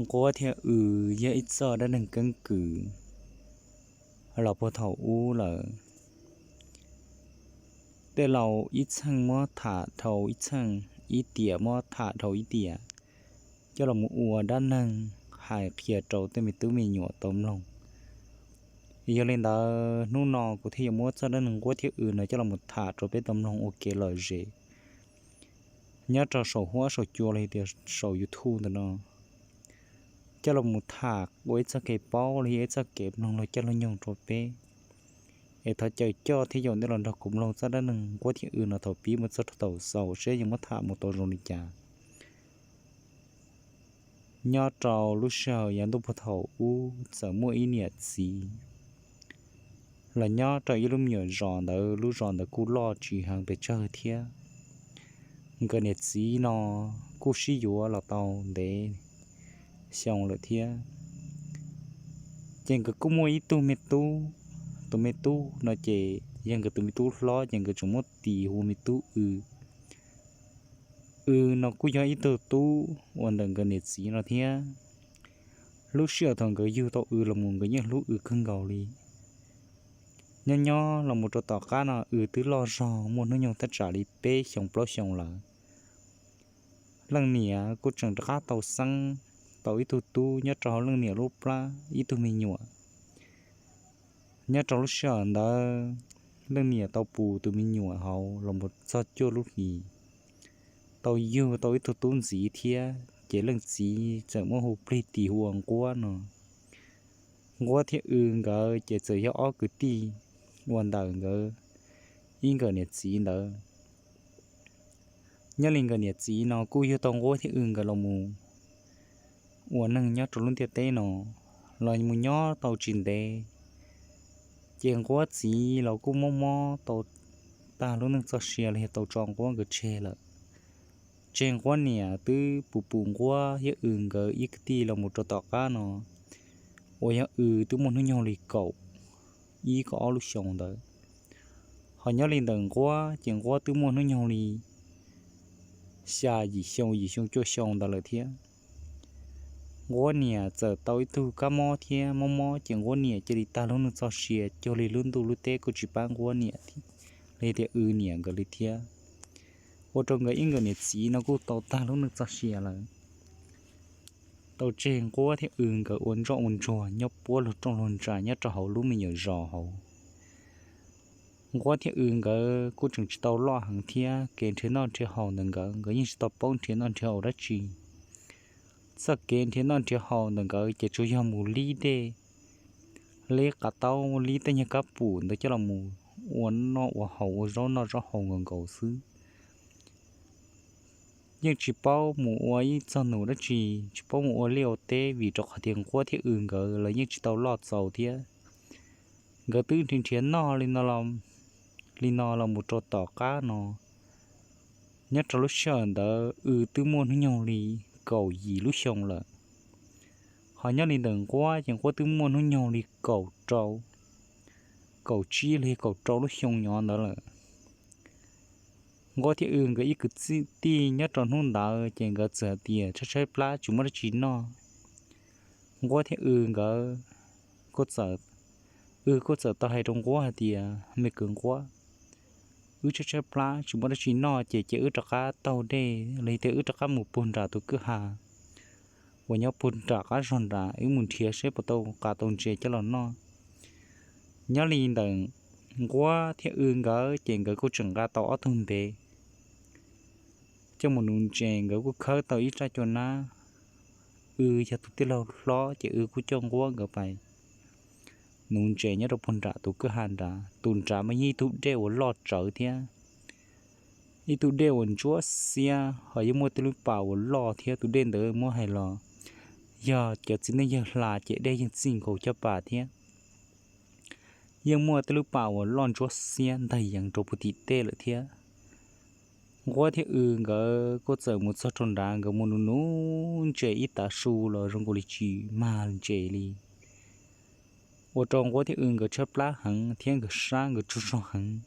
Nquab thiab W yog ib txoj dab neeg keeb kwm los puag thaum ub lawm. Tej laus ib txheej muab tham dhau ib txheej, ib tiam muab tham dhau ib tiam, coj los mus ua dab neeg hais qhia rau tej me tub me nyuam tau mloog. Yog li ntawd hnub no kuv thiaj yuav muab txoj dab neeg nquab thiab w no coj los mus tham rau peb tau mloog ua kev lom zem nyob rau saum huab saum cua los yog tias saum YouTube ntawm no, coj los mus tham ua ib txoj kev paub los yog ib txoj kev mloog luag caij luag nyoog rau peb. Es thov caw coj thiab yaum nej los nrog kuv mloog txoj dab neeg nquab thiab w no thaum pib mus txog rau thaum xaus seb yuav muab tham mus tau zoo li cas. Nyob rau lub sij hawm yav ntuj puag thaum ub txawm muaj ib niam txiv los nyob rau ib lub me nyuam zos ntawd, lub zos ntawd kuj loj tsis heev pes tsawg thiab. Nkawd niam txiv no kuj sib yuav los tau ntev xyoo lawm thiab. Ces nkawd kuj muaj ib tug me tub, tus me tub no ces yog nkawd tus me tub hlob ces nkawd tseem muab tis hu me tub w. W no kuj yog ib tug tub uas ntawm nkawd niam txiv no thiab. Lub sij hawm thaum nkawd yug tau w los mus nkawd yeej hlub w kawg nkaus li. Nyob nyob los mus rau tom qab no w twb loj zog muaj hnub nyoog thaj tsam li peb xyoo plaub xyoo lawm. Leej niam kuj tseem rov qab tau xeeb tau ib tug tub nyob rau hauv leej niam lub plab ib tug me nyuam. Nyob rau lub sij hawm ntawd leej niam tau pus tus me nyuam hauv los mus txog cuaj lub hlis, tau yug tau ib tug tub ntxiv thiab ces leej txiv txawm muab hu plig tis hu ua Nquab no. Nquab thiab W nkawd ces txawm yog ob kwv tij ua ntawm nkawd ib nkawm niam txiv ntawd. Nyob li nkawd niam txiv no kuj yug tau Nquab thiab W nkawd los mus ua neeg nyob rau lub ntiaj teb no los mus nyob tau tsis ntev, ces Nquab txiv los kuj mob mob tau tag lub neej txoj sia los yog tau tso Nquab nkawd tseg lawm. Tseg Nquab niam twb pus pus Nquab thiab W nkawd ib kwv tij los mus rau tom qab no uas yog W twb muaj hnub nyoog li kaum ib kaum ob lub xyoo ntawd. Ho nyob li ntawm Nquab ces Nquab twb muaj hnub nyoog li xya yim xyoo yim xyoo cuaj xyoo ntawd lawm thiab. Nquab niam txawm tau ib tug kab mob thiab mob mob ces Nquab niam cia li tag lub neej txoj sia cuag li lub ntuj lub teb kuj tsis pab Nquab niam li tias W niam nkawd li thiab. Ua rau nkawd ib nkawm niam txiv no kuj tau tag lub neej txoj sia lawm. Tau tseg Nquab thiab W nkawd ua ntsoj ua ntsuag nyob puab luag rooj luag ntsa nyob rau hauv lub me nyuam zos hauv. Nquab thiab W nkawd kuj tseem tsis tau loj heev thiab kev nrhiav noj nrhiav haus ntawm nkawd, nkawd yeej tsis tau paub nrhiav noj nrhiav haus dab tsi. Txoj kev nrhiav noj nrhiav haus ntawm nkawd ces tsuas yog mus lib dej, lib qav taub, lib tej nyuag kab pum ntawd coj los mus ua noj ua haus, ua zaub noj zaub haus nkaus nkaus xwb. Yeej tsis paub mus ua ib txog num dab tsi, tsis paub mus ua liaj ua teb vim rau qhov tias Nquab thiab W nkawd los yeej tsis tau loj txaus thiab. Nkawd twb nrhiav nrhiav noj li no los mus rau tom qab no, nyob rau lub sij hawm ntawd W twb muaj hnub nyoog li kaum yim lub xyoo lawm. Ho nyob li ntawm Nquab ces Nquab twb muaj hnub nyoog li kaum rau, kaum tsib los yog kaum rau lub xyoo nyob ntawd lawm. Nquab thiab W nkawd ib kwv tij nyob rau hnub ntawd ces nkawd txawm hais tias tshaib tshaib plab tsis muaj dab tsi noj. Nquab thiab W nkawd kuj txawm, W kuj txawm tau hais rau Nquab hais tias, me kwv Nquab, wb tshaib tshaib plab tsis muaj dab tsi noj ces cia wb rov qab taug dej los yog tias wb rov qab mus puag nram tus kwj ha uas nyob puag nram qab zog nrad, wb mus nrhiav seb puas tau qas tau ntses coj los noj. Nyob li ntawm Nquab thiab W nkawd ces nkawd kuj tseem nqa tau ob tug ntev, coj mus nuv ntses. Nkawd kuj khawb tau ib raj cua nab. W yog tus tij laug hlob ces W kuj coj Nquab nkawd pais nuv ntses nyob rau puag nram tus kwj ha nrad. Tus nrad mas yog ib tug dej uas loj tsawv thiab ib tug dej uas ntsuab xiab, ho yeej muaj tej lub pas uas loj thiab. Tus dej ntawd muab hais los yog cov txiv neej yawg hla ces dej yeej txij nkaus caj pas thiab. Yeej muaj tej lub pas uas loj ntsuab xiab ntag yees rau puag tim tej lawm thiab. Nquab thiab W nkawd kuj txawm mus txog rau nrad, nkawd mus nuv nuv ntses ib tav su los zoo nkaus li tsis mag ntses li. Ua rau Nquab thiab W nkawd tshaib plab heev thiab nkawd sab nkawd tsaug zog heev.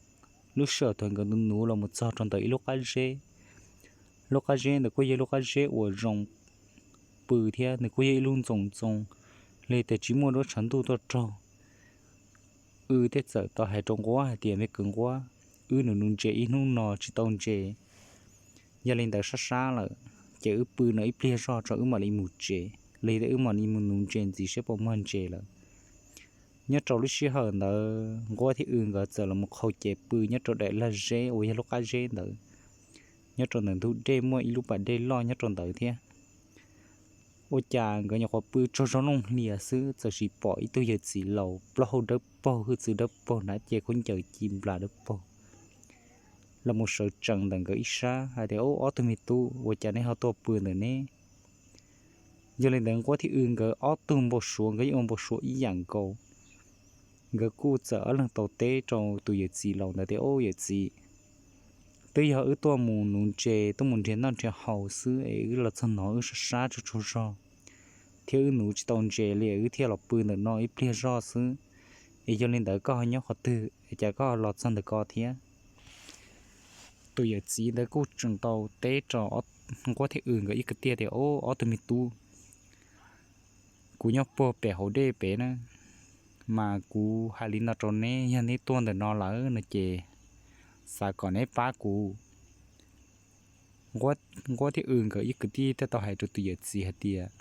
Lub sij hawm thaum nkawd nuv nuv los mus txog rau ntawm ib lub qab zeb, lub qab zeb ntawd kuj yog lub qab zeb uas zoo pw thiab nws kuj yog ib lub ntxoov ntxoo, li tias tsis muaj duab tshav ntuj tuaj raug. Wb thiaj txawm tau hais rau Nquab hais tias, Me kwv Nquab, wb nws nuv ntses ib hnub no tsis tau ntses, yog li ntawd sab sab lawm, ces wb pw no ib pliag zog tso wb mam li mus tsev, li tias wb mam li mus nuv ntses ntxiv saib puas muaj ntses lawm. Nyob rau lub sij hawm ntawd Nquab thiab W nkawd txawm los mus qhau cev pw nyob rau daim lag zeb uas yog lub qab zeb ntawd. Nyob rau ntawm ntug dej muaj ib lub pas dej loj nyob rau ntawd thiab. Ua cas nkawd nyuam qhuav pw tsaug zog looj hlias xwb txawm sim pom ib tug yawm txiv laus plaub hau dawb paug, hwj txwv dawb paug, hnav cev khaub ncaws ci nplas dawb paug los mus sawv tsees ntawm nkawd ib sab hais tias, Ob tug me tub, ua cas neb ho tuaj pw ntawm ne? Yog li ntawd Nquab thiab W nkawd ob tug npau suav nkawd yeej ua npau suav ib yam nkaus. Nkawd kuj txawm ob leeg tau teb rau tus yawm txiv laus ntawd tias, Ob yawm txiv, twb yog wb tuaj mus nuv ntses tuaj mus nrhiav noj nrhiav haus xwb es wb los txog no wb sab sab tsaug tsaug zog, thiab wb nuv tsis tau ntses li wb thiaj los pw ntawm no ib pliag zog xwb. Es yog li ntawd koj ho nyob qhov twg es cas koj los txog ntawm ko thiab? Tus yawm txiv ntawd kuj tseem tau teb rau Nquab thiab W nkawd ib kwv tij tias, Ob tug me tub, kuv nyob puag pem hauv dej pem na, mas kuv hais li no rau neb, yog neb tuaj ntawm no lawm no ces xav kom neb pab kuv. Nquab thiab W nkawd ib kwv tij thiaj tau hais rau tus yawm txiv hais tias,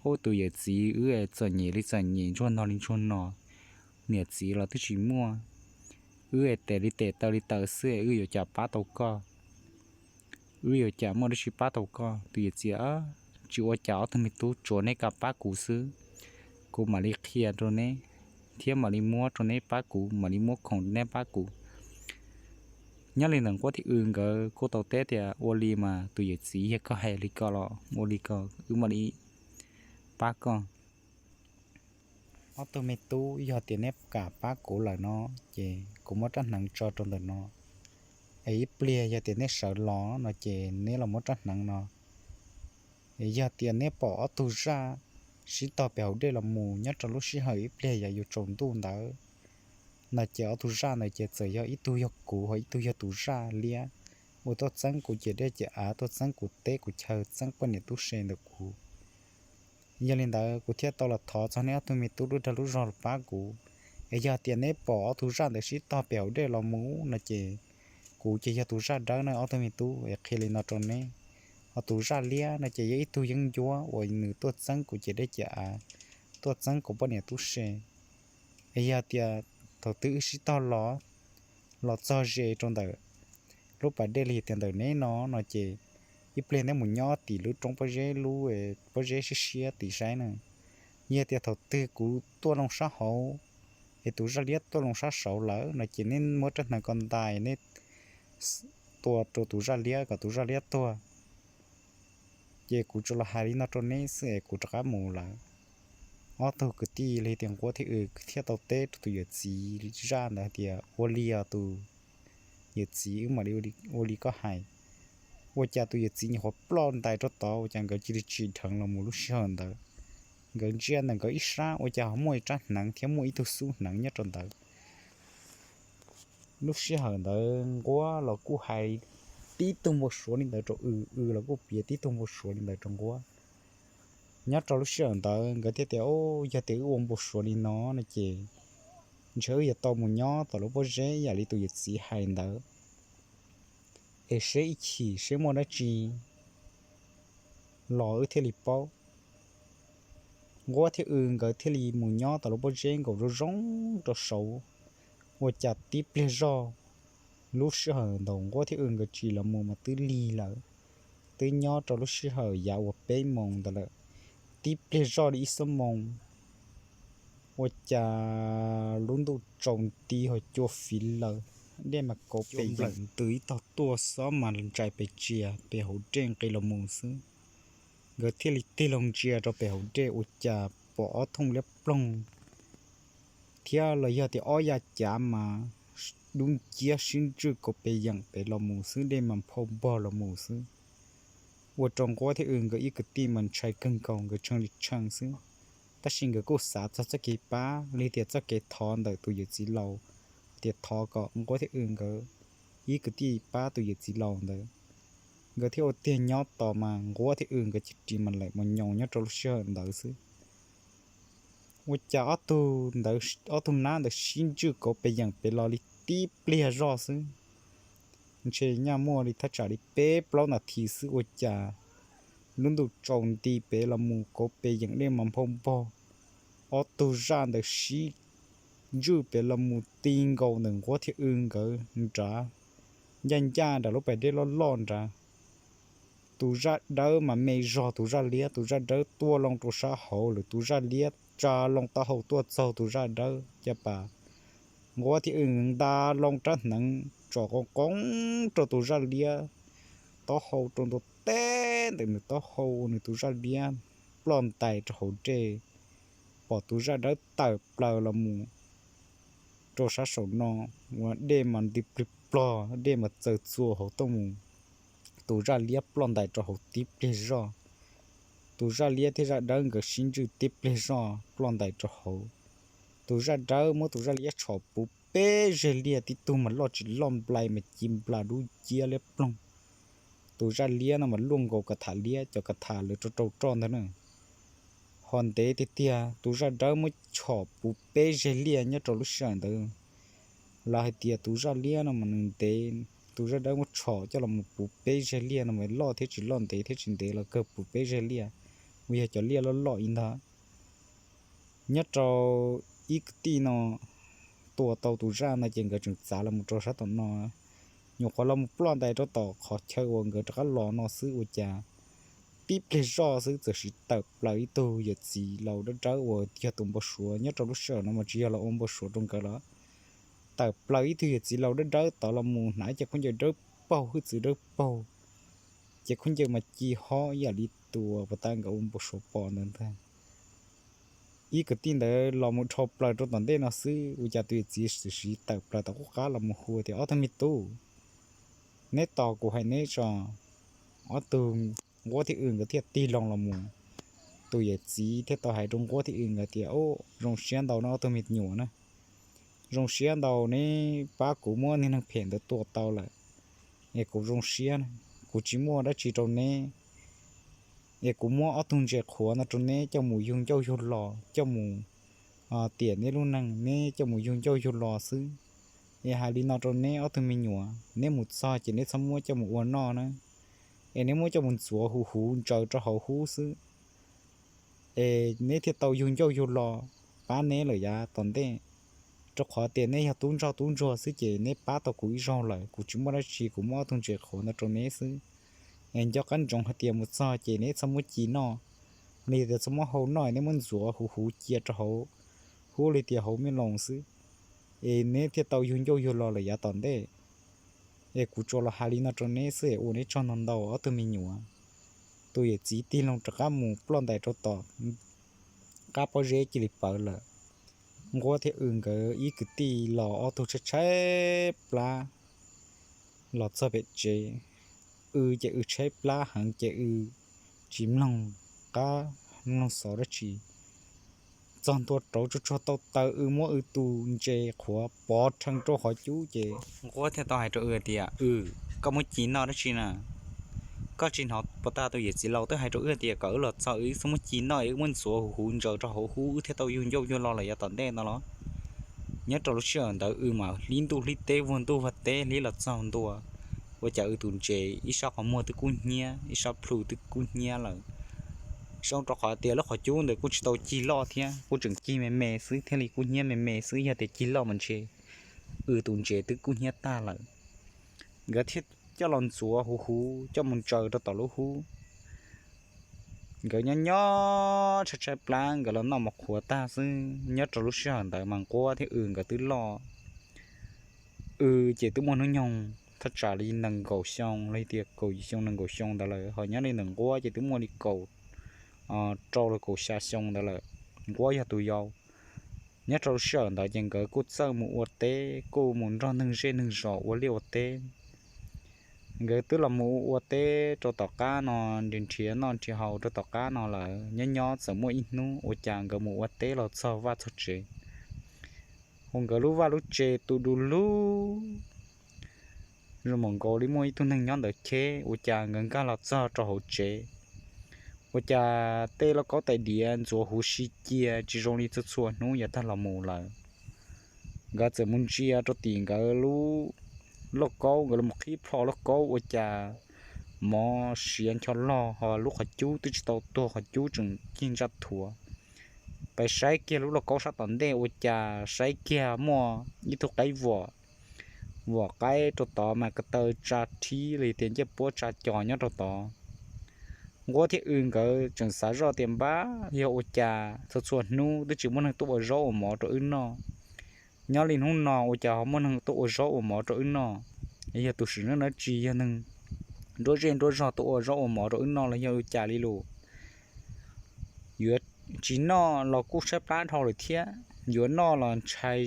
Ub, tus yawm txiv, wb txom nyem li txom nyem, ntsuag no li ntsuag no, niam txiv los twb tsis muaj, wb tes li tes taw li taw xwb es wb yuav cas pab tau koj? Wb yuav cas muaj dab tsi pab tau koj? Tus yawm txiv, Tsis ua cas ob tug me tub, tsuav neb kam pab kuv xwb, kuv mam li qhia rau neb, thiab mam li muab rau neb pab kuv, mam li muab khoom neb pab kuv. Nyob li ntawd Nquab thiab W nkawd kuj tau teb tias, Ua li mas tus yawm txiv, yog koj hais li ko los ua li ko, wb mam li pab koj. Ob tug me tub, yog tias neb kam pab kuv lawm no ces kuv muab rab hneev tso rau ntawm no, es ib pliag yog tias neb sawv los no ces neb los muab rab hneev no. Yog tias neb pom ob tug zaj sib tog pem hauv dej los mus nyob rau lub sij hawm ib pliag yav yuav tsaus ntuj ntawd no ces ob tug zaj ntawd ces txawm yog ib tug yog kuv, ho ib tug yog tus zaj liab uas tuaj txeeb kuv ciam dej ciam av, tuaj txeeb kuv teb kuv chaw, txeeb poj niam tub se ntawm kuv. Yog li ntawd kuv thiaj tau los thov txog neb ob tug me tub lub dag lub zog los pab kuv. Es yog tias neb pom ob tug zaj ntawd sib tog pem hauv dej los mus no ces kuv ces yog tus zaj dawb na ob tug me tub, es qhia li no rau neb. Ho tus zaj liab no ces yog ib tug yeeb ncuab uas nws tuaj txeeb kuv ciam dej ciam av, tuaj txeeb kuv poj niam tub se. Es yog tias thaum twg wb sib tog los, los txog ze rau ntawm lub pas dej li tias ntawm neb no no ces ib pliag neb mus nyob tim lub roob pob zeb, lub pob zeb siab siab tim saib na. Yog tias thaum twg kuv tuaj loo sab hauv, es tus zaj liab tuaj loo sab saud lawm no ces neb muab rab hneev ko ntais, neb tua rau tus zaj liab kom tus zaj liab tuag. Ces kuv tsuas los hais li no rau neb xwb es kuv rov qab mus lawm. Ob tug kwv tij li tias Nquab thiab W thiaj tau teb rau tus yawm txiv zaj ntawd hais tias, Ua li os tus yawm txiv, wb mam li ua li koj hais. Ua cas tus yawm txiv nyuam qhuav ploj ntais rau tod, ua cas nkawd cia li tsim dheev los mus lub sij hawm ntawd. Nkawd ntsia ntawm nkawd ib sab ua cas ho muaj ib rab hneev thiab muaj ib tug xub hneev nyob rau ntawd. Lub sij hawm ntawd Nquab los kuj hais tib tug npau suav li ntawd rau W, W los kuj piav tib tug npau suav li ntawd rau Nquab. Nyob rau lub sij hawm ntawd nkawd thiaj tias, Yog tias wb ua npau suav li no no ces ntshe wb yuav tau mus nyob tom lub pob zeb yam li tus yawm txiv hais ntawd, es seb ib chim seb muaj dab tsi los wb thiaj li paub. Nquab thiab W nkawd thiaj li mus nyob tom lub pob zeb nkaus zoo zoo rau saud. Ua cas tib pliag zog, lub sij hawm ntawd Nquab thiab W nkawd tsim los mus mas twb lig lawm, twb nyob rau lub sij hawm yav uas peb moos ntawd lawm. Tib pliag zog li ib xuab moos, ua cas lub ntuj tsaus nti ho cua fiv lawm, dej mas kauv pes yeem ntws ib tog tuaj xob mas ntsais pes txias pem hauv dej nqis los mus xwb. Nkawd thiaj li tig loo ntsia rau pem hauv dej ua cas pom ob thooj liab ploog thiab los yog tias ob yaj cav mas dub nciab sib ntswj kauv pes yeem pem los mus xwb, dej mas nphau npog los mus xwb. Ua rau Nquab thiab W nkawd ib kwv tij mas ntshai kawg nkaus, nkawd tshee li tshee xwb. Tab sis nkawd kuj xav txog txoj kev pab li tias txoj kev thov ntawm tus yawm txiv laus, tias thov kom Nquab thiab W nkawd ib kwv tij pab tus yawm txiv laus ntawd. Nkawd thiaj ua tiag nyob tos mas Nquab thiab W nkawd cia li mas laim mus nyoos nyob rau lub sij hawm ntawd xwb. Ua cas ob tug nab ntawd sib ntswj kauv pes yeem pes los li tib pliag zoj xwb, ntshe nyaj muaj li thaj tsam li peb plaub nas this xwb ua cas lub ntuj tsaus nti pes los mus kauv pes yeem dej mas nphau npog. Ob tug zaj ntawd sib ntswj pes los mus ti nkaus ntawm Nquab thiab W nkawd nrad, ncaj ncaj nram lub pas dej loj loj nrad. Tus zaj dawb mas me zog tus zaj liab, tus zaj dawb tuaj loo rau sab hauv lawm, tus zaj liab tsa loo taub hau tuaj txaug tus zaj dawb. Cas pas Nquab thiab W nta loo rab hneev tsom qoo qoo rau tus zaj liab taub hau rau ntua teb ntawm nws taub hau, nws tus zaj liab ploj ntais rau hauv dej, pom tus zaj dawb tawm plaws los mus rau sab saum no, ua dej mas nti plig plog, dej mas txaws txuas hauv tuaj mus. Tus zaj liab ploj ntais rau hauv tib pliag zoj. Tus zaj liab thiab zaj dawb nkawd sib ntswj tib pliag zoj ploj ntais rau hauv. Tus zaj dawb muab tus zaj liab tshom puv peb zeg liaj, tib tug mas loj tsis loj nplai mas ci nplas dub ciab liab ploog. Tus zaj liab no mas luaj nkaus kas tham liab cov kas tham lawv rau rau roj ntag na. Ho ntev tiag tiag tus zaj dawb muab tshom puv peb zeg liaj nyob rau lub sij hawm ntawd. Lawv hais tias tus zaj liab no mas nws ntev, tus zaj dawb muab tshom coj los mus puv peb zeg liaj no mas loj thiab tsis loj, ntev thiab tsis ntev los kawg puv peb zeg liaj, uas yog cov liaj loj loj li ntag. Nyob rau ib kwv tij no tua tau tus zaj no ces nkawd tseem txav los mus rau sab tom no, nyuam qhuav los mus ploj ntais rau tom qhov chaw uas nkawd rov qab los no xwb ua cas tib pliag zoj xwb txawm sim tawm plaws ib tug yawm txiv laus dawb dawb uas yog tus npau suav nyob rau lub sij hawm no mas tsis yog los ua npau suav rau nkawd los. Tawm plaws ib tug yawm txiv laus dawb dawb tod los mus hnav ib ce khaub ncaws dawb paug, hwj txwv dawb paug, ces khaub ncaws mas ci hob ib yam li tus uas puag ta nkawd ua npau suav pom ntawd ntag. Ib kwv tij ntawd los mus dhau plaws rau tom ntej no xwb ua cas tus yawm txiv txawm sim tawm plaws tom qub qab los mus hu tias, Ob tug me tub, neb tos kuv hais neb tso. Ob tug Nquab thiab W nkawd thiaj tig loo los mus. Tus yawm txiv thiaj tau hais rau Nquab thiab W nkawd tias, Zoo siab ntau no ob tug me nyuam na, zoo siab ntau neb pab kuv muab niag neeg phem ntawd tua tau lawm, es kuv zoo siab na. Kuv tsis muaj dab tsi rau neb, es kuv muab ob tug ntses qhuav no rau neb coj mus yug ncauj yug lo, coj mus tiam neb lub neej, neb coj mus yug ncauj yug lo xwb. Es hais li no rau neb ob tug me nyuam, neb mus txog ces neb txhob muab coj mus ua noj na, es neb muab coj mus ntxuav huv huv ntsaws rau hauv hub xwb, es neb thiaj tau yug ncauj yug lo pab neb lawm yav tom ntej. Rau qhov tias neb yog tub ntsoj tub ntsuag xwb ces neb pab tau kuv ib zaug lawm, kuv tsis muaj dab tsi, kuv muab ob tug ntses qhuav no rau neb xwb. Es nco qab ntsoov hais tias mus txog ces neb txhob muab ci noj, li tias txhob muab hau noj, neb muab ntxuav huv huv cia rau hauv hub li tias hauv me loos xwb, es neb thiaj tau yug ncauj yug lo lawm yav tom ntej. Es kuv tsuas los hais li no rau neb xwb es ua neb tsaug ntau ntau ob tug me nyuam. Tus yawm txiv tig loo rov qab mus ploj ntais rau tom qab pob zeb cia li pawv lawm. Nquab thiab W nkawd ib kwv tij los ob tug tshaib tshaib plab los txog pem tsev. W ces W tshaib plab heev ces W tsis mloog qab mloog xov dab tsi. Txog ntua rauv tsuag tsuag tau taw, W muab W tus ntses qhuav pov rhees rau qhov cub ces Nquab thiaj tau hais rau W tias, W, koj muab ci noj dab tsi na? Koj tsis hnov puag ta tus yawm txiv laus twb hais rau wb tias kom wb los txog wb txhob muab ci noj, wb muab ntxuav huv huv ntsaws rau hauv hub wb thiaj tau yug ncauj yug lo lawm yav tom ntej no los? Nyob rau lub sij hawm ntawd W mas hlib ntuj hlib teb, vuag ntuj vuag teb hlib los txog ntua, ua cas W tus ntses ib sab qhov muag twb kub hnyiab, ib sab plhu twb kub hnyiab lawm. Zoo rau qhov tias lub qhov cub ntawd kuj tsis tau cig loj thiab, kuj tseem cig me me xwb thiaj li kub hnyiab me me xwb, yog tias cig loj mas ntshe W tus ntses twb kub hnyiab tag lawm. Nkawd thiaj coj los ntxuav huv huv coj mus ntsaws rau tom lub hub. Nkawd nyob nyob tshaib tshaib plab, nkawd los noj mov qhuav tag xwb, nyob rau lub sij hawm ntawd mas Nquab thiab W nkawd twb loj. W ces twb muaj hnub nyoog thaj tsam li nees nkaum xyoo los tias kaum yim xyoo nees nkaum xyoo ntawd lawm, ho nyob li ntawm Nquab ces twb muaj li kaum rau los kaum xya xyoo ntawd lawm. Nquab yog tus yau. Nyob rau lub sij hawm ntawd ces nkawd kuj txawj mus ua teb, kuj mus nrog neeg zej neeg zos ua liaj ua teb. Nkawd twb los mus ua teb rau tom qab no, nrhiav nrhiav noj nrhiav haus rau tom qab no lawm. Nyob nyob txawm muaj ib hnub ua cas nkawd mus ua teb los txog vaj txog tsev, hu nkawd lub vaj lub tsev tu du lug. zoo npaum nkaus li muaj ib tug neeg nyob ntawd cheb. Ua cas nkawd nkag los txog rau hauv tsev, ua cas tej lauj kaub tais diav ntxuav huv si cia tsis zoo li txhua txhua hnub yav tag los mus lawm. Nkawd txawm mus ntsia rau tim nkawd lub lauj kaub, nkawd los qhib plho lauj kaub ua cas mov siav ncho log ho lub qhov cub twb tsis tau tuag, qhov cub tseem cig ntsaj thuav. Pais saib kiag lub lauj kaub sab tom ntej ua cas saib kiag muaj ib tug qaib vom, vom qaib rau tod mas ko taw tsa rhib li tias ncej puab tsa cos nyob rau tod. Nquab thiab W nkawd tseem xav zoj tias npab yog ua cas txhua txhua hnub twb tsis muaj neeg tuaj ua zaub ua mov rau wb noj, nyob li hnub no ua cas ho muaj neeg tuaj ua zaub ua mov rau wb noj. Yog tus sim neej dab tsi, yog neeg nruab zej nruab zog tuaj ua zaub ua mov rau wb noj los yog ua cas li lus? Yuav tsis noj los kuj tshaib plab dhau lawm thiab, yuav noj los ntshai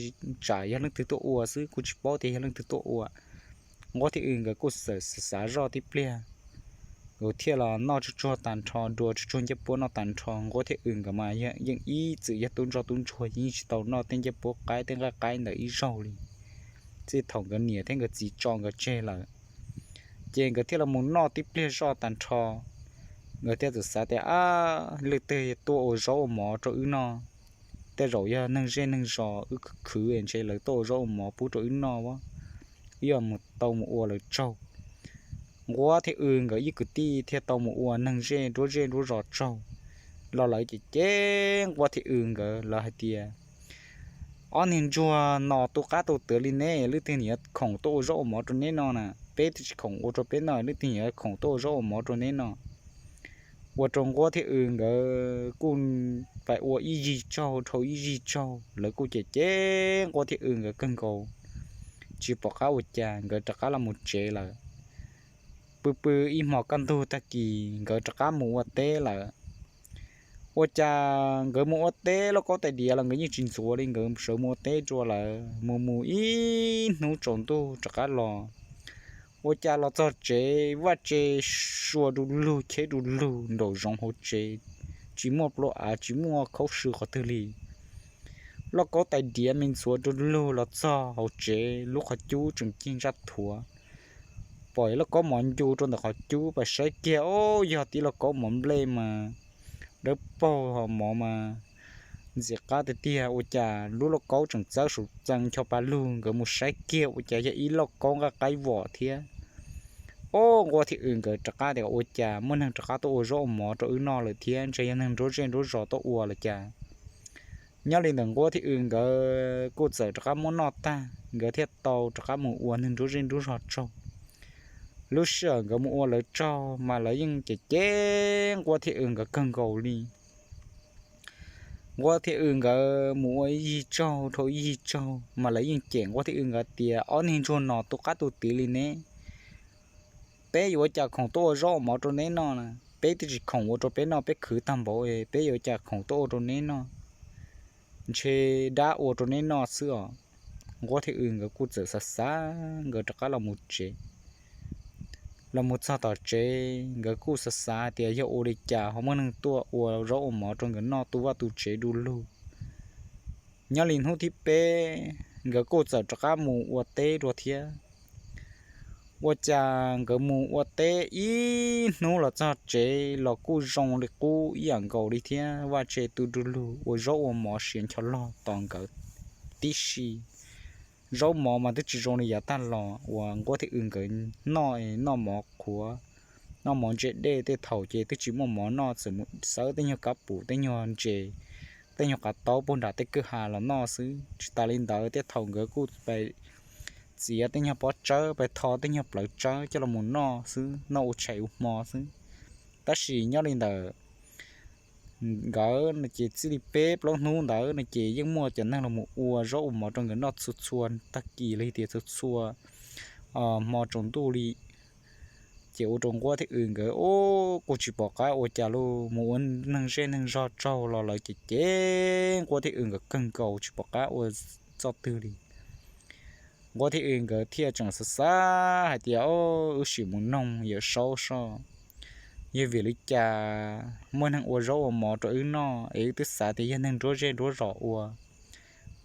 tsam yog leej twg tuaj ua xwb, kuj tsis paub tias yog leej twg tuaj ua. Nquab thiab W nkawd kuj txawm xav zoj tib pliag, nkawd thiaj los noj tsuag tsuag tag nrho, dua tsuag tsuag ncej puab noj tag nrho. Nquab thiab W nkawd mas yeej ib txwm yog tub ntsoj tub ntsuag, yeej tsis tau noj tej ncej puab qaib tej nqaij qaib ntawd ib zaug li. Txij thaum nkawd niam thiab nkawd txiv tso nkawd tseg lawm, ces nkawd thiaj los mus noj tib pliag zoj tag nrho. Nkawd thiaj txawm xav tias, ab, leej twg tuaj ua zaub ua mov rau wb noj? Tej zaum yog neeg zej neeg zos wb khwv khwv ntshe lawv tuaj ua zaub ua mov pub rau wb noj, wb yuav mus tau mus ua lawv tsaug. Nquab thiab W nkawd ib kwv tij thiaj tau mus ua neeg zej nruab zej nruab zos tsaug. Los lawv ces cem Nquab thiab W nkawd, lawv hais tias, ob niag ntsuag no tu qab tu twv li neb, leej twg nim yuav khoom tuaj ua zaub ua mov rau neb noj na? Peb twb tsis khoom ua rau peb noj, leej twg nim yuav khoom tuaj ua zaub ua mov rau neb noj? Ua rau Nquab thiab W nkawd kuj pais ua ib zig tsaug dhau ib zig tsaug, lawv kuj cem cem Nquab thiab W nkawd kawg nkaus, tsis pom qab ua cas nkawd rov qab los mus tsev lawm. Pw pw ib hmos kaj ntug tag kis nkawd rov qab mus ua teb lawm. Ua cas nkawd mus ua teb, lauj kaub tais diav los nkawd yeej tsis ntxuav li, nkawd sawv mus ua teb dua lawm. Mus mus ib hnub tsaus ntuj rov qab los, ua cas los txog tsev vaj tse sua du lug cheb du lug nraum zoov hauv tsev, tsis muaj plua av tsis muaj khaub sw qhov twg li. Lauj kaub tais diav me ntxuav du lug los txog hauv tsev, lub qhov cub tseem cig ntsaj thuav. Pom lauj kaub mov ncu rau ntawm qhov cub, pais saib kiag, o, yog tib lauj kaub mov nplej mas dawb paug, ho mov mas ntxim qab tiag tiag. Ua cas lub lauj kaub tseem txawb saum txee ncho pa lug, nkawd mus saib kiag ua cas yog ib lauj kaub nqaij qaib vom thiab. O, Nquab thiab W nkawd rov qab tias, ua cas muaj neeg rov qab tuaj ua zaub ua mov rau wb noj lawm thiab, ntshe yog neeg nruab zej nruab zos tuaj ua los cas. Nyob li ntawd Nquab thiab W nkawd kuj txawm rov qab muab noj tag, nkawd thiaj tau rov qab mus ua neeg nruab zej nruab zos tsaug. Lub sij hawm nkawd mus ua lawv tsaug mas lawv yeej cem cem Nquab thiab W nkawd kawg nkaus li. Nquab thiab W nkawd mus ua ib yig tsaug dhau ib yig tsaug mas lawv yeej cem Nquab thiab W nkawd tias, ob niag ntsuag no tu qab tu twv li neb, peb yuav ua cas khoom tuaj ua zaub ua mov rau neb noj na? Peb twb tsis khoom ua rau peb noj, peb khwv tag npaum, peb yuav ua cas khoom tuaj ua rau neb noj? Ntshe dab ua rau neb noj xwb os. Nquab thiab W nkawd kuj txawm xav xav, nkawd rov qab los mus tsev. Los mus txog tom tsev, nkawd kuj xav xav tias yog ua li cas ho muaj neeg tuaj ua zaub ua mov rau nkawd noj tu vaj tu tsev du lug. Nyob li hnub thib peb, nkawd kuj txawm rov qab mus ua teb dua thiab. Ua cas nkawd mus ua teb ib hnub los txog tsev los kuj zoo li qub ib yam nkaus li thiab, vaj tse tu du lug, ua zaub ua mov siav ncho log tos nkawd tib si. Zaub mov mas twb tsis zoo li yav tag los uas Nquab thiab W nkawd noj, noj mov qhuav, noj mov ntse dej. Tej thaum ces twb tsis muaj mov noj, txawm mus xawb tej nyuag kab pum, tej nyuag ntses, tej nyuag qav taub puag nram tej kwj ha los noj xwb. Tsis tas li ntawd, tej thaum nkawd kuj pais txiav tej nyuag pob tsawb, pais tho tej nyuag plawv tsawb coj los mus noj xwb, noj ua tshais ua hmo xwb. Tab sis nyob li ntawd, nkawd no ces txij li peb plaub hnub ntawd no ces yeej muaj cov neeg los mus ua zaub ua mov rau nkawd noj txhua txhua tag kis los yog tias txhua txhua hmo tsaus ntuj li. Ces ua rau Nquab thiab W nkawd, o, kuj tsis pom qab ua cas li, mus ua neeg zej neeg zog tsaug los lawv ces cem Nquab thiab W nkawd kawg nkaus, tsis pom qab ua txoj twg li. Nquab thiab W nkawd thiaj tseem xav xav hais tias, o, wb sim mus noog Yawm Saub soj, yog vim li cas muaj neeg ua zaub ua mov rau wb noj es wb twb xav tias yog neeg nruab zej nruab zos ua,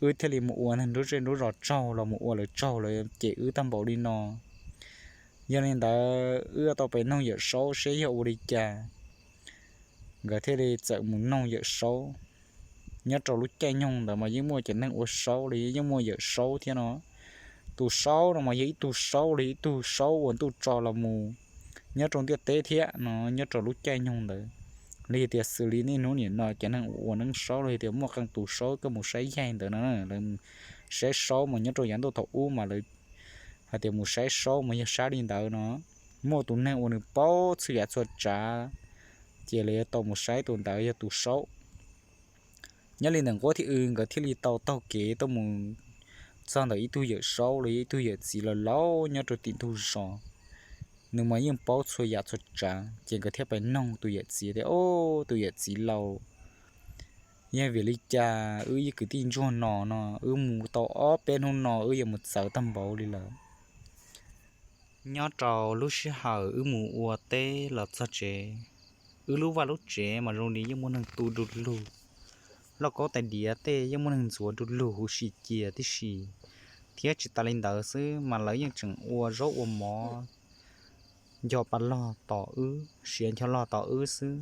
wb thiaj li mus ua neeg nruab zej nruab zos tsaug los mus ua lawv tsaug, lawv cem wb tag npaum li no. Yog li ntawd wb tau pem noog Yawm Saub seb yog ua li cas, nkawd thiaj li txawm mus noog Yawm Saub. Nyob rau lub caij nyoog ntawd mas yeej muaj cov neeg ua saub li yeej muaj Yawm Saub thiab no. Tus saub no mas yog ib tug saub li ib tug saub uas ntuj tso los mus nyob rau ntiaj teb thiab no. Nyob rau lub caij nyoog ntawd li tias xws li niaj hnub nim no cov neeg ua neeb saub li tias muaj qee tus saub koj mus saib yaig ntawd no, lawv saib saub mas nyob rau yav ntuj thaum ub mas lawv hais tias mus saib saub mas yog saib li ntawd no. Muaj tus neeg uas nws paub txhua yam txhua tsav, ces lawv yuav tau mus saib tus ntawd yog tus saub. Nyob li ntawm Nquab thiab W nkawd thiaj li tau taug kev tuaj mus txog ntawm ib tug yawm saub los yog ib tug yawm txiv laus laus nyob rau tim ntug zos. Nws mas yeej paub txhua yam txhua tsav, ces nkawd thiaj pais noog tus yawm txiv tias, Ob, tus yawm txiv laus, yog vim li cas wb ib kwv tij ntsuag no no wb mus tau ob peb hnub no wb yuav mus txawv tag npaum li lawm? Nyob rau lub sij hawm wb mus ua teb los txog tsev, wb lub vaj lub tsev mas zoo li yeej muaj neeg tu du lug, lauj kaub tais diav tej yeej muaj neeg ntxuav du lug huv si cia tib si, thiab tsis tas li ntawd xwb mas lawv yeej tseem ua zaub ua mov ncho pa log tos wb, siav ncho log tos wb xwb.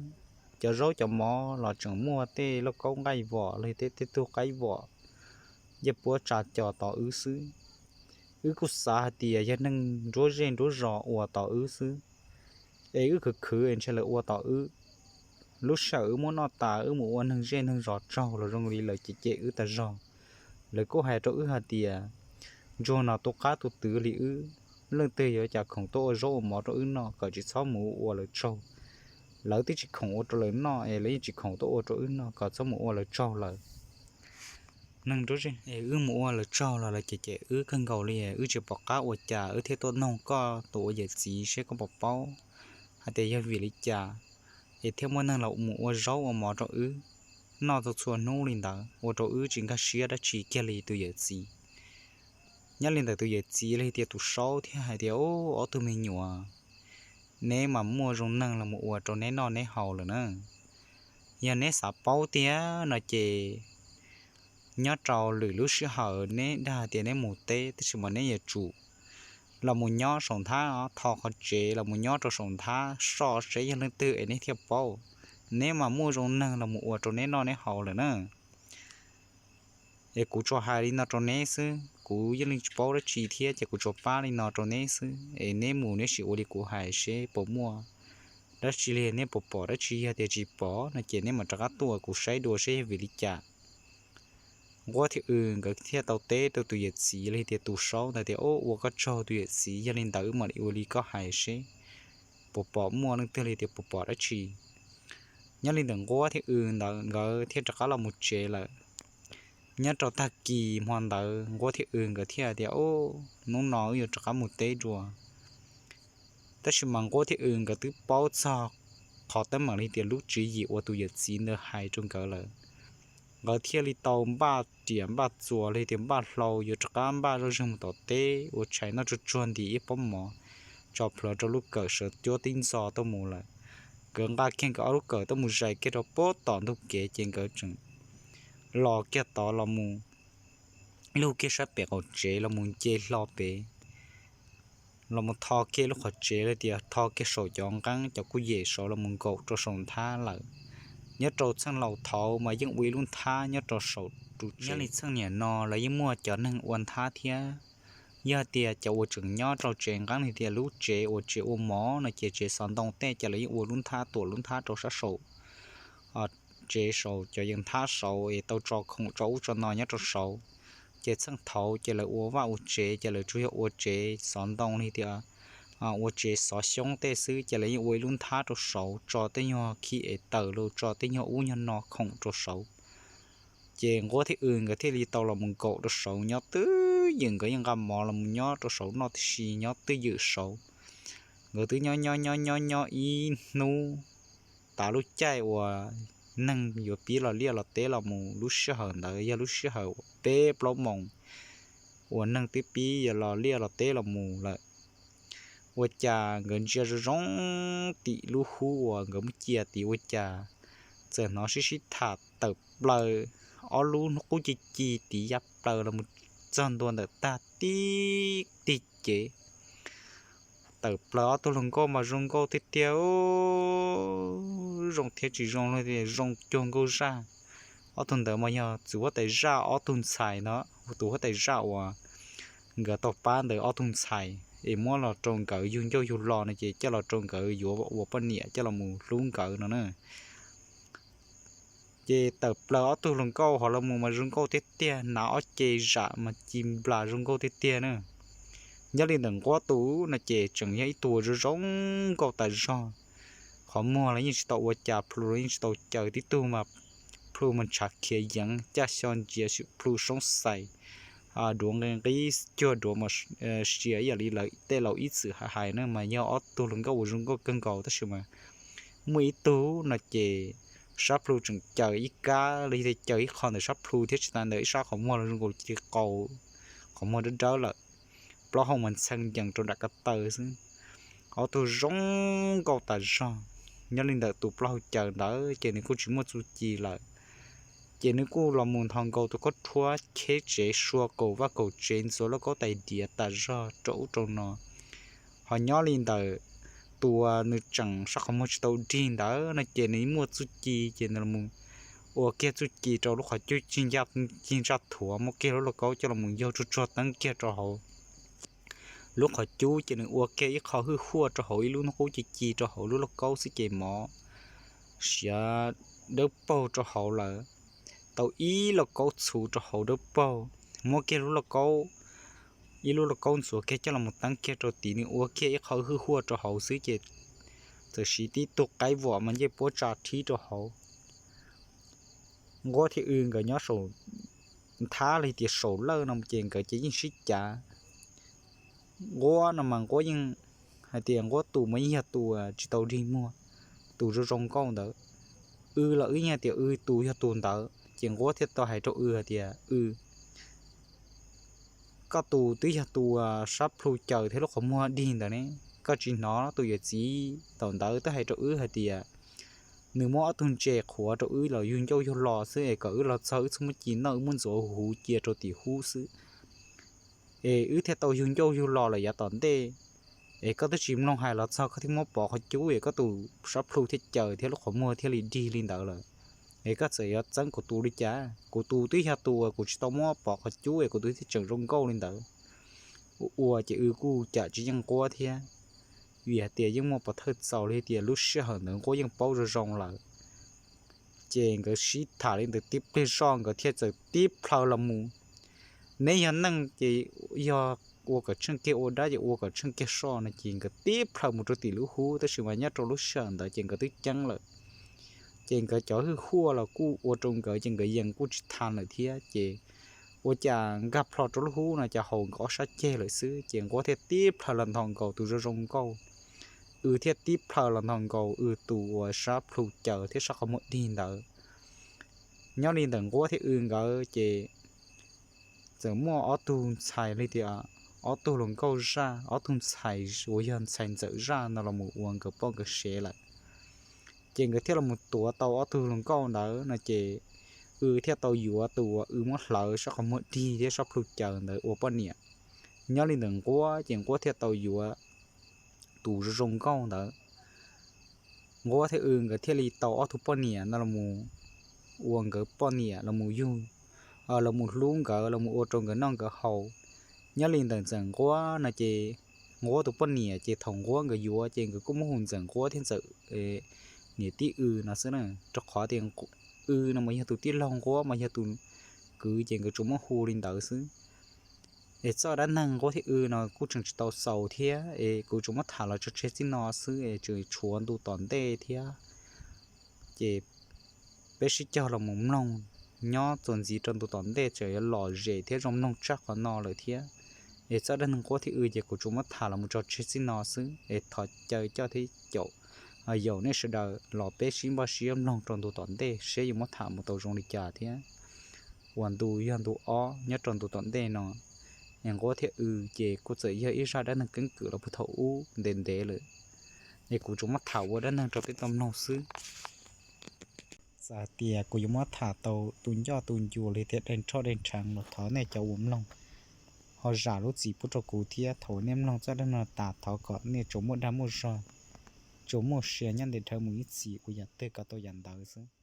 Cov zaub cov mov los tseem muaj tej lauj kaub nqaij vom los tej tej tug qaib vom, yaj puab tsa co tos wb xwb. Wb kuj xav hais tias yog neeg nruab zej nruab zos ua tos wb xwb, es wb khwv khwv es ntshe lawv ua tos wb. Lub sij hawm wb muab noj tas wb mus ua neeg zej neeg zos tsaug los zoo li lawv cem cem wb tas zog. Lawv kuj hais rau wb hais tias, Ntsuag no tu qab tu twv li wb, leej twg yuav cas khoom tuaj ua zaub ua mov rau wb noj, kom tsis txhob mus ua lawv tsaug. Lawv twb tsis khoom ua rau lawv noj es lawv yeej tsis khoom tuaj ua rau wb noj, kom txhob mus ua lawv tsaug lawm. Neeg nruab zej, es wb mus ua lawv tsaug los lawv cem cem wb kawg nkaus li, wb tsis pom qab ua cas wb thiaj tuaj noog koj tus ua yawm txiv seb koj puas paub hais tias yog vim li cas es thiaj muaj neeg los mus ua zaub ua mov rau wb noj txhua txhua hnub li ntawd, ua rau wb tsis nkag siab dab tsi kiag li tus yawm txiv. Nyob li ntawm tus yawm txiv los yog tias tus saub thiaj hais tias, Ob, ob tug me nyuam, neb mas muaj zoo neeg los mus ua rau neb noj neb haus lawm na. Yog neb xav paub tiag no ces nyob rau lwm lub sij hawm neb dag hais tias neb mus teb, tab sis mas neb yuav tsum los mus nyob saum nthab, tho qhov tsev los mus nyob rau saum nthab soj seb yog leej twg es neb thiaj paub. Neb mas muaj zoo neeg los mus ua rau neb noj neb haus lawm na. Es kuv tsuas hais li no rau neb xwb, kuv yeej li tsis paub dab tsi thiab ces kuv tsuas pab li no rau neb xwb, es neb mus neb sim ua li kuv hais seb puas muaj dab tsi li, neb puas pom dab tsi, yog tias tsis pom no ces neb mam rov qab tuaj kuv saib dua seb yog vim li cas. Nquab thiab W nkawd thiaj tau teb rau tus yawm txiv los yog tias tus saub ntawd tias, Ua koj tsaug tus yawm txiv, yog li ntawd wb mam li ua li koj hais seb puas pom muaj leej twg li tias puas pom dab tsi. Nyob li ntawm Nquab thiab W ntawd nkawd thiaj rov qab los mus tsev lawm. Nyob rau tag kis hmo ntawd Nquab thiab W nkawd thiaj tias, Hnub no wb yuav rov qab mus teb dua. Tab sis mas Nquab thiab W nkawd twb paub txog qhov teeb meem li tias lub tswv yim uas tus yawm txiv ntawd hais rau nkawd lawm. Nkawd thiaj li tau npaj riam npaj txuas li tias npaj hlau yuav rov qab npaj zoj zeeg mus tom teb ua tshais noj tsuag tsuag nti ib pob mov, tso plhuav rau lub kawm sawv cuab tib ntxo tuaj mus lawm. Nkawd nqa kiag nkawd ob lub kawm tuaj mus zais kiag rau pob tom ntug kev ces nkawd tseem los kiag tod los mus lug kiag sab pem qaum tsev los mus nce hlo pem, los mus tho kiag lub qhov tsev li tias tho kiag saum cov nqeeb cov kuj yem saud los mus nkaum rau saum nthab lawm. Nyob rau txheej laus thaud mas yeej ua ib lub nthab nyob rau saum ru tsev. Nyob li txheej niam no lawv yeej muaj cov neeg ua nthab thiab. Yog tias cov uas tseem nyob rau tsev nqeeb li tias lub tsev uas tsev ua mov no ces tsev xov ntoo tej ces lawv yeej ua lub nthab tuam lub nthab rau sab saum tsev saud cov yees nthab saud es tau tso khoom tso ub tso no nyob rau saud. Ces txheej thaud ces lawv ua vaj ua tsev ces lawv tsuas yog ua tsev xov ntoo li tias ua tsev xov xyoob tej xwb ces lawv yeej ua ib lub nthab rau saud tso tej nyuag khi es taws los tso tej nyuag ub nyuag no khoom rau saud. Ces Nquab thiab W nkawd thiaj li tau los mus nkaum rau saud nyob twj ywm, nkawd yeej nqa mov los mus nyob rau saud noj tib si nyob twj ywm saud. Nkawd twb nyob nyob nyob nyob nyob ib hnub, tas lub caij uas neeg yuav pib los liaj los teb los mus, lub sij hawm ntawd yog lub sij hawm peb plaub moos uas neeg twb pib yuav los liaj los teb los mus lawm. Ua cas nkawd ntsia zoo zoo tim lub hub uas nkawd muab cia tid ua cas txawm hnov sib sib tham tawm plaws, ob lub hnub qub ci ci tid ya plaws los mus txog ntua ntawm tag tib tig cev. tawm plaws ob tug hluas nkauj mas zoo nkauj tiag tiag, zoo thiab tsis zoo los tias zoo cuag nkauj zaj. Ob tug ntawd mas yog txiv huab tais zaj ob tug ntxhais no, tus huab tais zaj uas nkawd tau pab ntawd ob tug ntxhais es muab los rau nkawd yug ncauj yug lo no ces coj los rau nkawd yuav ua poj niam coj los mus hlub nkawd no na. Ces tawm plaws ob tug hluas nkauj hov los mus mas zoo nkauj tiag tiag, hnav ob ce zam mas ci nplas zoo nkauj tiag tiag na. Nyob li ntawm Nquab tus no ces tseem yog ib tug zoo zoo nkauj tas zog. Qhov muag los yeej tsis tau ua cas, plhu los yeej tsis tau caws, tib tug mas plhu mas ntshav khiav yeev, caj xyo ntsia plhu soob xais, duav nqi nqib cuag duav mas sia ib yam li lawv tej laus ib txwm hais na, mas yog ob tug hluas nkauj uas zoo nkauj kawg nkaus tab sis mas muaj ib tug no ces sab plhu tseem caws ib kab los yog tias caws ib qho ntawm sab plhu thiab tsis tas ntawd ib sab qhov muag los zoo nkaus li qau, qhov muag dawb dawb lawm, plaub hau mas ntxhee ncees rau nram ko taw xwb. Ob tug zoo nkauj tas zog. Nyob li ntawm tus plaub hau caws ntawd ces nws kuj tsis muaj txuj ci lawm, ces nws kuj los mus nthos nkaus tus khaub rhuab kheb tsev sua kaum vaj kaum tsev ntxuav lauj kaub tais diav tas zog rau ub rau no. Ho nyob li ntawm tus uas nws tseem sab qhov muag tsis tau dig ntawd no ces nws muaj txuj ci ces nws los ua kiag txuj ci rau lub qhov cub cig ntsaj thuav, muab kiag lub lauj kaub coj los yaug tsuag tsuag teeb kiag rau hauv lub qhov cub ces nws ua kiag ib qho hwj huaj rau hauv ib lub hnub qub ci ci rau hauv lub lauj kaub xwb ces mov siav dawb paug rau hauv lawm. Tau ib lauj kaub txhuv rau hauv dawb paug, muab kiag lub lauj kaub, ib lub lauj kaub ntxuav kiag coj los teeb kiag rau tid, nws ua kiag ib qho hwj huaj rau hauv xwb ces txawm siv tib tug qaib vom mas ncej puab tsa thib rau hauv. Nquab thiab W nkawd nyob saum nthab los tias saum lawj no ces nkawd ces yeej sib cav. Nquab no mas Nquab yeej hais tias Nquab tus mas yeej yog tus tsis tau dig muag, tus zoo zoo nkauj ntawd. W los wb yeej hais tias W tus yog tus ntawd ces Nquab thiaj tau hais rau W hais tias W, koj tus twb yog tus sab plhu caws thiab lub qhov muag dig ntawd ne, koj tsis hnov tus yawm txiv thaum ntawd twb hais rau wb hais tias nws muab ob tug ntses qhuav rau wb los yug ncauj yug lo xwb es kom wb los txog wb txhob muab ci noj, wb muab ntxuav huv cia rau tim hub xwb es wb thiaj tau yug ncauj yug lo lawm yav tom ntej. Es koj twb tsis mloog hais los txog koj thiaj muab pov qhov cub es koj tus sab plhu thiaj caws thiab lub qhov muag thiaj li dig li ntawd lawm. Es koj txawm yuav txeeb kuv tus li cas? Kuv tus twb yog tus uas kuv tsis tau muab pov qhov cub es kuv tus thiaj tseem zoo nkauj li ntawd. Ua ua ces W kuj cam tsis yeej Nquab thiab, vim hais tias yeej muaj pov thawj txaus li tias lub sij hawm ntawd Nquab yeej paub zoo zoo lawm. Ces nkawd sib tham li ntawd tib pliag zoj nkawd thiaj txawm tib plhaw los mus. Neb yog neeg ces yog ua kom tsheej kiag, ua dab ces ua kom tsheej kiag soj no ces nkawd tib plhaw mus rau tim lub hub, tab sis mas nyob rau lub sij hawm ntawd ces nkawd twb ceeb lawm. Ces nkawd cov hwj huaj los kuj ua rau nkawd ces nkawd yees kuj tsis tau lawm thiab ces ua cas nkag plho rau lub hub no ces haus nkawd ob sab ceg lawm xwb ces Nquab thiaj tib plhaw los nthos nkaus tus zoo zoo nkauj, W thiaj tib plhaw los nthos nkaus W tus uas sab plhu caws thiab sab qhov muag dig ntawd. Nyob li ntawm Nquab thiab W nkawd ces txawm muaj ob tug ntxhais li tias ob tug hluas nkauj zaj, ob tug ntxhais uas yog ntxhais ntxawm zaj no los mus ua nkawd poj nkawd sev lawm. Ces nkawd thiaj los mus tuav tau ob tug hluas nkauj ntawd no ces W thiaj tau yuav tus uas W muab hlawv sab qhov muag dig thiab sab plhu caws ntawd ua poj niam. Nyob li ntawm Nquab ces Nquab thiaj tau yuav tus zoo zoo nkauj ntawd. Nquab thiab W nkawd thiaj li tau ob tug poj niam no los ua nkawd poj niam los mus yug, los mus hlub nkawd los mus ua rau nkawd noj nkawd haus. Nyob li ntawm ntxawm Nquab no ces Nquab tus poj niam ces thaum Nquab nkawd yuav ces nkawd kuj muab hu ntxawm Nquab thiab ntxawm niam tij W no xwb na, rau qhov tias W no mas yog tus tij laug, Nquab mas yog tus kwv ces nkawd tsuas muab hu li ntawd xwb. Es txoj dab neeg Nquab thiab W no kuj tseem tsis tau xaus thiab es kuv tsuas muab tham los tso tseg txij no xwb es tseem tshuav ntu tom ntej thiab. Ces peb sib cog los mus mloog nyob txuas ntxiv rau ntu tom ntej tseem yuav lom zem thiab zoo mloog tshaj qhov no lawm thiab. Es txoj dab neeg Nquab thiab W ces kuv tsuas muab tham los mus tso tseg txij no xwb es thov caw coj thiab caum yaum nej sawv daws los peb sib npaj siab mloog rau ntu tom ntej seb yuav muab tham mus tau zoo li cas thiab. Uas ntu yog ntu ob nyob rau ntu tom ntej no, es Nquab thiab W ces kuj txawm yog ib zaj dab neeg keeb kwm los puag thaum ub ntev ntev lawm, es kuv tsuas muab tham ua dab neeg rau peb tau mloog xwb. Txawm hais tias kuv yuav muab tham tau tu ncoj tu ncua li thiab dej nrhoj dej nrheev los thov nej cov uas mloog ho zam lub txim pub rau kuv thiab. Thaum nej mloog txoj dab neeg no tas, thov kom nej tsuas muaj dag muaj zog, tsuas muaj sia nyob ntev dhawv mus ib txhis, ua yam twg kom tau yam ntawd xwb.